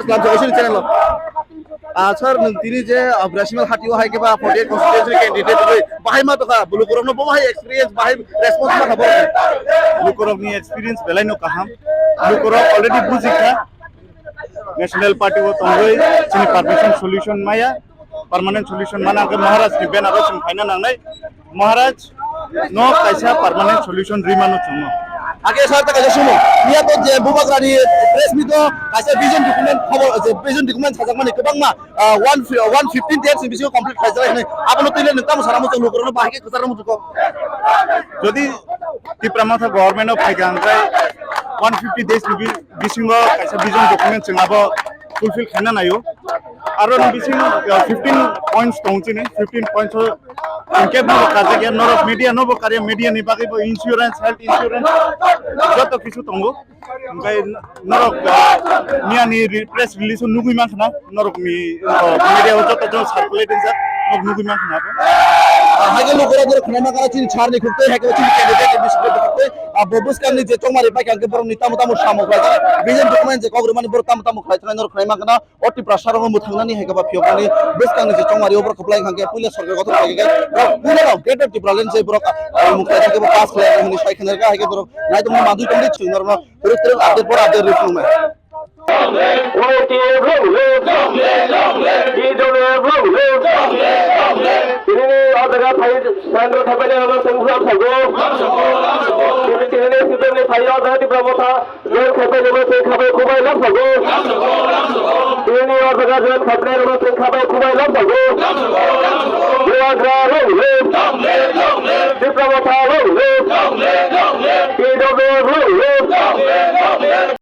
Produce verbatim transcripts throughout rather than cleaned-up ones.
Kam sa isini channel lo. Ah, sir, nwng tini je, ah, Brasimal Hati o hai khe ba forty eight constituency candidate bai bahai ma tokha, bulukurokno bo bahai experience, bahai response ma kha borok. Lukurokni experience belai no kaham. Lukurok already buji kha. National Party o tongwi chini permanent solution maya. Permanent solution mana khe Maharaj ni banner o chwng phaina nangnai. Maharaj no kaisa permanent solution rimano chwngno. Age sir ta kaisa sumo. Iya to je Bubagrani press meet o kaisa vision document khobor je vision document sajakmani kwbangma, ah, one fi-, one fifteen days ni bisingo complete khaijak hinwi. Abono twi le nwng tamo sana muchung lukurokno bahai khe kwchar muchung kok. Jodi Tipra Motha government o phaikha hwnkhe one fifty days ni bi-, bisingo kaisa vision document chwng abo fulfill khaina naio. Aro ni bising, uh, fifteen points tong chini, fifteen points o hwnkhe no bo karjak ya, norok media no bo karya, media ni bagwi bo insurance, health insurance, joto kisu tongo. Hwnkhe norok, uh, miya ni re-, press release o nugwi mankha na, norok ni, uh, media o joto joto circulate wngjak, norok nugwi mankha na bo. Ah, haikhe lukurok borok khwnai mankha chini sir ni khuk tei, haikhe chini candidate ni bising khuk tei, ah, bo bwskang ni je chongmari paikha hwnkhe borok ni tamo tamo samung khlaijak, vision document je kok rwmani borok tamo tamo khlai thangwi norok khwnai mankha na. O Tiprasa rok mwthangnani hai khe ba phiyoknani bwskangni je chongmari o borok kwplai hwnkhe puila sorkar gothon khlai khe borok puila rok Greater Tipraland je borok, ah, mukhlai khe bo pass khlai hwnwi sai khe nai khe borok naitongni manjui tongdi chwng norokno rwk rwk update por update rwk nai. Y T F long live! Long live, long live! T W F long live! Long live, long live! Tini o jaga phai sandro thapai ni ano sengsa sago. Tini tini ni sipen ni phai o jaga Tipra Motha. Join khapai rwma chwng khabai kubai lamsago. Tini o jaga join khapai rwma chwng khabai kubai lamsago. Bubagra long live. Tipra Motha long live. T W F long live.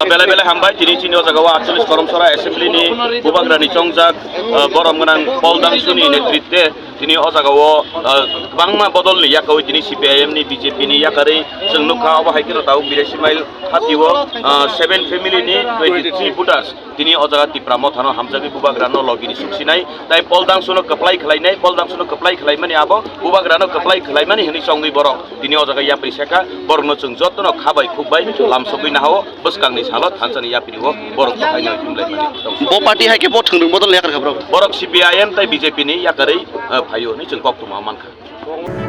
Belai belai hambai, tini chini o jaga o aatcholish Koromsora Assembly ni Bubagra ni chongjak, ah, borom gwnang Paul Dangsu ni netritwe. Tini o jaga o, ah, kwbangma bodol ni yakawi tini C P I M ni B J P ni yakarwi chwng nukha, obo hai kheno tabuk Birasi mile hati o, ah, seven family ni twenty three voters tini o jaga Tipra Motha no hamjagwi Bubagra no logi ni suksinai tai Paul Dangsu no kwplai khlainai, Paul Dangsu no kwplai khlaimani abo Bubagra no kwplai khlaimani hwnwi chongwi borok tini o jaga yapri sekha, borok no chwng joto no kha bai khuk bai lamsogwi nahao. Bwskangni salo thansani yapri o borok kwthai no himlaimani tongsi. Bo party hai khe bo thwngwi bodol yakar kha borok. Borok C P I M tai B J P ni yakarwi, eh, phaio hinwi chwng koktwma mankha.